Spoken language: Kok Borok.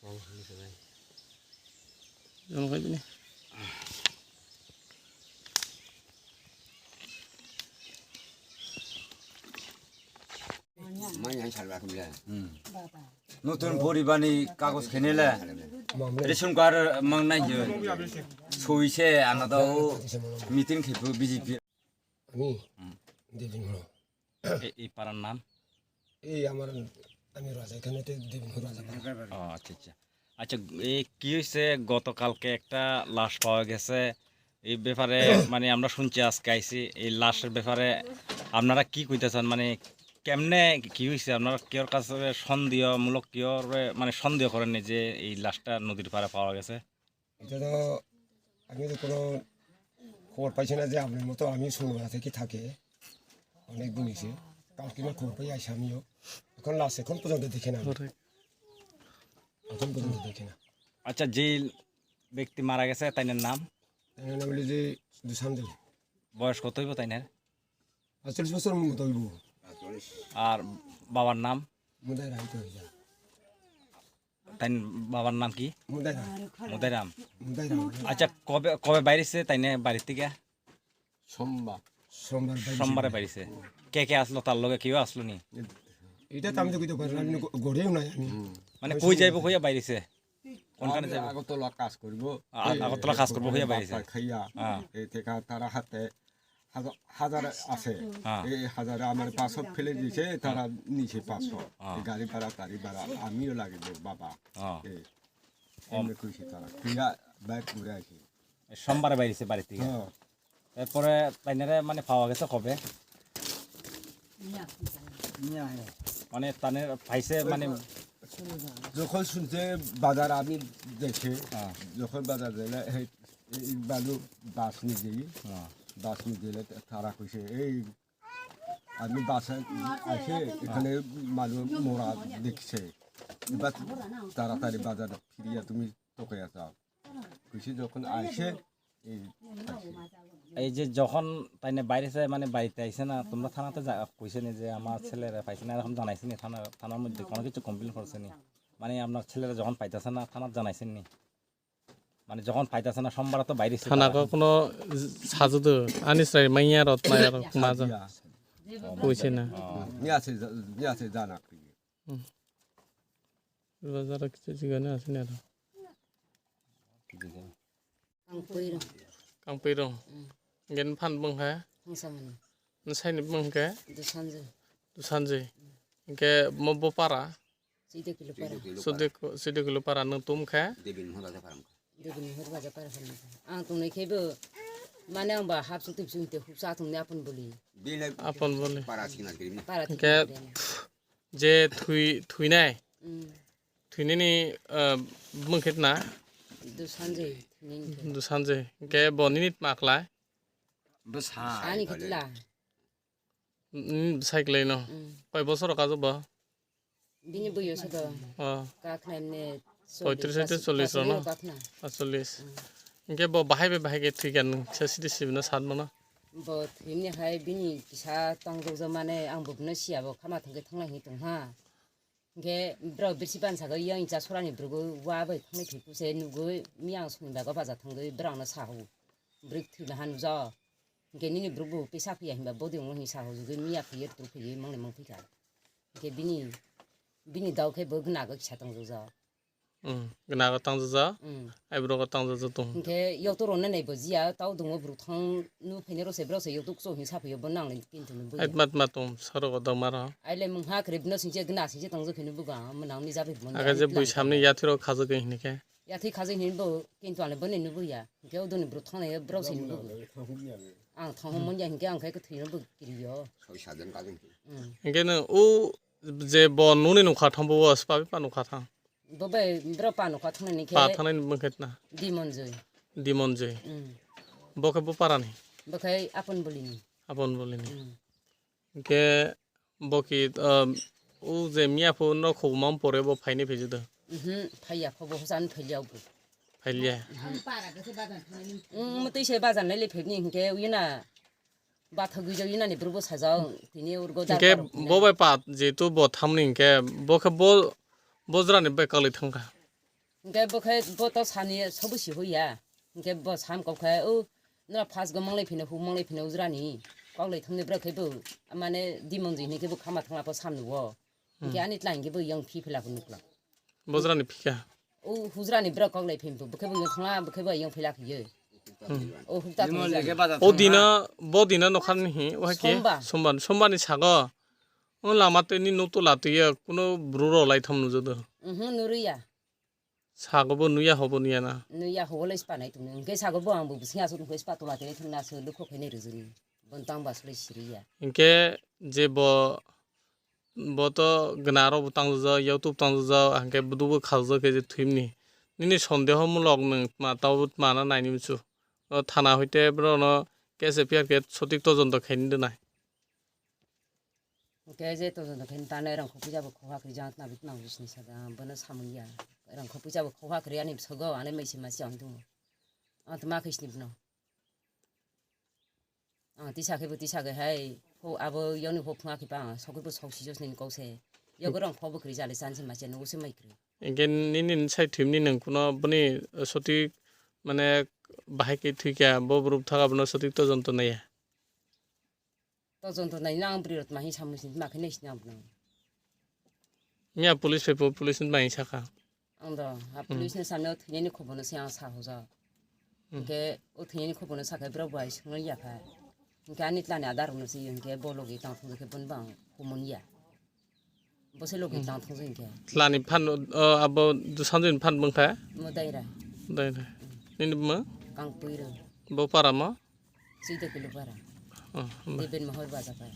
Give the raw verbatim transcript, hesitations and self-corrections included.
Jono khai bini. Manya salwa kumle. Hmm. Nutun poribani kagos khenele. Ration card mangnai je. Soise anada o meeting khepu B J P. আমি দেবিন হলো। এ-, এই পাড়ার নাম? এই আমার, আমি রাজা, এখানে তো দেবিন হলো রাজা পাড়া। ও, আচ্ছা, আচ্ছা। আচ্ছা, এই কি হয়েছে, গতকালকে একটা লাশ পাওয়া গেছে, এই ব্যাপারে মানে আমরা শুনছি, আজকে আইছি, এই লাশের ব্যাপারে আপনারা কি কইতে চান? মানে কেমনে কি হয়েছে? আপনারা কেউর কাছে সন্দেহমূলক, কেউর মানে সন্দেহ করেননি যে এই লাশটা নদীর পাড়ে পাওয়া গেছে? এটা তো আমি তো কোনো খবর পাইছি না যে আপনার মতো আমি শুনবো না থেকে থাকে। অনেক দিন হয়েছে। কালকে আমার খবর পাই আইসি আমিও। এখন লাশ এখন পর্যন্ত দেখে না আমি। ওরে। এখন পর্যন্ত দেখে না। আচ্ছা, যে ব্যক্তি মারা গেছে, তাইনের নাম? তাইনের নাম হলো যে দুশান্ত। বয়স কত হইব তাইনের? আটচল্লিশ বছর মতো হইব। আর বাবার নাম? মুদাই রায় তো হয়ে যায়। তাই বাবার নাম কি? মুদাই রায়। মুদাইরাম। মুদাই রায়। আচ্ছা, কবে, কবে বাইরেছে তাইনে বাড়ি থেকে? সোমবার। সোমবার বাইরে সোমবারে ছিল। বাইরেছে। কে কে আসলো তার লগে? কেউ আসলো নি? এটা তো আমি তো কিছু পারি না, আমি গ-, গড়েও নাই আমি। হুম। মানে আমি কই যাইবো সোমবার কইয়া বাইরেছে? কোনখানে আমি যাইবো? আগরতলা কাজ করব। আ-, এই আগরতলা কাজ করবো কইয়া বাপ বাইরেছে। ভাত খাইয়া, হ্যাঁ। এই থেকে তারা হাতে হাজার, হাজার আছে। হ্যাঁ। এই হাজারে আমার পাঁচশো ফেলে দিছে, তারা নিছে পাঁচশো। হ্যাঁ। এই গাড়ি ভাড়া, গাড়ি ভাড়া, আমিও লাগে যে বাবা। হ্যাঁ। এই, এমনি কইছে তারা। খুইয়া বাইক ঘুরে আসি। সোমবারে বাইরেছে বাড়ি থেকে। হ্যাঁ। এরপরে তাইনারে মানে পাওয়া গেছে কবে? মানে তানে পাইছে মানে যখন শুনছে বাজার আমি দেখে, হ্যাঁ। যখন বাজার গেলে এই, এই বালু বাস নিয়ে যাই, হ্যাঁ। বাস নিয়ে গেলে তারা কইছে, "এই আমি বাসে আসে এখানে মানুষ মরা দেখছে, এবার তাড়াতাড়ি বাজার ফিরিয়া তুমি তোকে যাও।" কইছে যখন আইছে, এই পাইছে। এই যে যখন তাইনে বাইরেছে, মানে বাড়িতে আইছে না, তোমরা থানাতে যা-, কইছে নি যে আমার ছেলেরা পাইছে না, এরকম জানাইছে নি থানা, থানার মধ্যে কোনো কিছু কমপ্লেন করছে নি? মানে আপনার ছেলেরা যখন পাইতেছে না, থানাত জানাইছেন নি? মানে যখন পাইতেছে না, সোমবার তো বাইরেছে থানা তারা। Ko kuno sajwdw, ani chwrai manya rot maya rok maja. Sadia. Kuise na. Ni ase, ni ase jana. Hmm. Bazar kichu jigani ase ni aro. Kangpui rong. Kangpui rong. Hmm. Gen phan bung ha? Hangsamani. Nsaini bung ke? Dusanjoi. Dusanjoi. Hmm. Ke mo bo para? Side kilo para. Side ko-, side kilo para nung tum khe? Debini hor baja para. Debini hor baja para para. Ang tung nai khe bo, mane ang ba hap su tup su te hup sa tung ne apun boli. Apun boli. Para thik na kiri. Para thik na kiri. Ke je thui, thui nai? Hmm. Thui nini, eh, bung khe na? Dusanjoi, thui nini khe. Dusanjoi. Ke bo nini tma khlai? Bwsa. Ani khe tla. Hmm, bwsai kwlai no. Hmm. Koi bosor rok ajo bo? Bini bwyo se do. Oh. Ka khnai ne Poitris hete chollis rok no? Ka khna. Ah, chollis. Hmm. Hingke bo bahai bai bahai khe thwi kha nwng se sidi sibino sat mano? Bo thwini hai bini kisa tong jok jok mane ang bo bino siya bo khama thang khe thanglai hinwi tong ha. Hingke borok birsi bansa khe yang cha sorani borok wa bai thanglai thwi kuse nugui miyang songni bago baja thangwi borok no sa o. Borok thwi bahan ja. Hingke nini borok bo pisa phiya hinba bodi wngo hinwi sa hojagwi miya phiya rwtwk phiya mangni mangphi kha. Hingke bini, bini dao khe bo gwnagwi kisa tongjak. Hmm, gwnagwi tongjak. Hmm. Ai borok tongjak tong. Hingke yoto rwna nai bo jiya, tao dungo borok thang nu phaina rwse borok se yoto kuchuk hinwi sa phiya bo nang le kintu ni bo. Ai mat mat tong sarok dong maro. Ai le mungha kre bino singche gna singche tongjak phinu bo ga mwnang ni jabi bo. Aga je bui samni yathiro khajak hinike. Yathwi khajak hinwi bo, kintu ang le bono nubuya. Hingke o doni borok thanglai borok se nubugo. Ang thangma manya hingke ang khe kwthwino bo kiriyo. Soi sajon kajang khe. Hmm. Hingke no o je bo nuni nukha thang bo spa pa nukha thang. Bo bai borok pa nukha thangnani khe. Pa thangnani bwkhe na? Dimonjoi. Dimonjoi. Hmm. Bo khe bo parani? Bo khe Apon bolini. Apon bolini. Hmm. Hingke bo ki, um, o je miya pho no khogmam pore bo phaini phaijudo? Mhm, phaiya pho bo hosani phailia bo. Phailia? Mhm. Mm, twi se bazar nai le phebni hingke uyena bathagwi jagwi nani borok bo sajak tini urgo. Hingke dar bo bai pa jehetu bo thamni hingke bo khe bo, bo jora ni bai kalwi thangkha. Hwnkhe bo khe bo to sani sobo si hoya. Hwnkhe bo sam kok khe, "O, nora first go manglai phino, hu manglai phino ujrani. Kok lai thumni bwrok khe bo, mane, dimonji hinwi khe bo khama thangla pho sam nugo." Hwnkhe ani tla hinkhe bo yang phi phila pho nukla. Bojrani phika. O hujrani bwrok kok lai phim pho, bo khe bo yang thangla, bo khe bo yang phila khiyo. O hukta thangla. O dino, bo dino nokharni hi, o hai khe? Sombar. Sombar, sombarni sago. O lama twi ni nuk tola twi ya, kuno bru rok lai thum nujo do. Mhm, nuriya. Sago bo nuya, hobo nuya na. Nuya, hobo lai spa nai tong. Hwnkhe sago bo ang bo bising asuk hwnkhe spa tola twi thung na asuk lukho khainai rwjuni. Bon tang ba sulai siriya. Hwnkhe je bo, bo to gwnaro bo tangjak, YouTube tangjak, hwnkhe budu bo khaljak khe je thwimni. Nini sondeho mulok nwng tma tabo tma na naini musu. O thana hoite borokno case F I R khe sotik todonto khaini rwnai. Hwnkhe je todonto khaini tanai rang khopui jabo khoha kwrwi jang tma bitma bisni sada bono samung ya. Rang khopui jabo khoha kwrwi ani bwskango ani maisi masi ang tongo. Ang tma khaisni bono. Ang tisa khe bo tisa khe hai, ho abo yoni ho phunga khe pa ang sokwi bo sok si jos nini kok se. Yogo rang pho bo kwrwi jale chan se ma se nugo se mai kwrwi. Hwnkhe nini sai thwimni nwng kuno boni sotik mane bahai khe thwikha bo bwrwi bwthaga bono sotik todonto naiya. Todonto nai nang bwrwi rok ma hi samung sini ma khe nai sini ang bono. Miya police phai po, police ni bai saka. Ang do, ha police ni samne o thwinani khobono se ang sa hoja. Hwnkhe o thwinani khobono sakhe borok bai sungno yakha. Hwnkhe ani tlani adar rokno se hwnkhe bo logi tang thung khe bon bang humon ya. Bo se logi tang thung hwnkhe. Tlani phan, o, abo dusanjuni phan bwngkha? Mo daira. Daira. Nini buma? Kang puiro. Bo para mo? Sida kilo para. Oh, ba. Deben mohor baja para.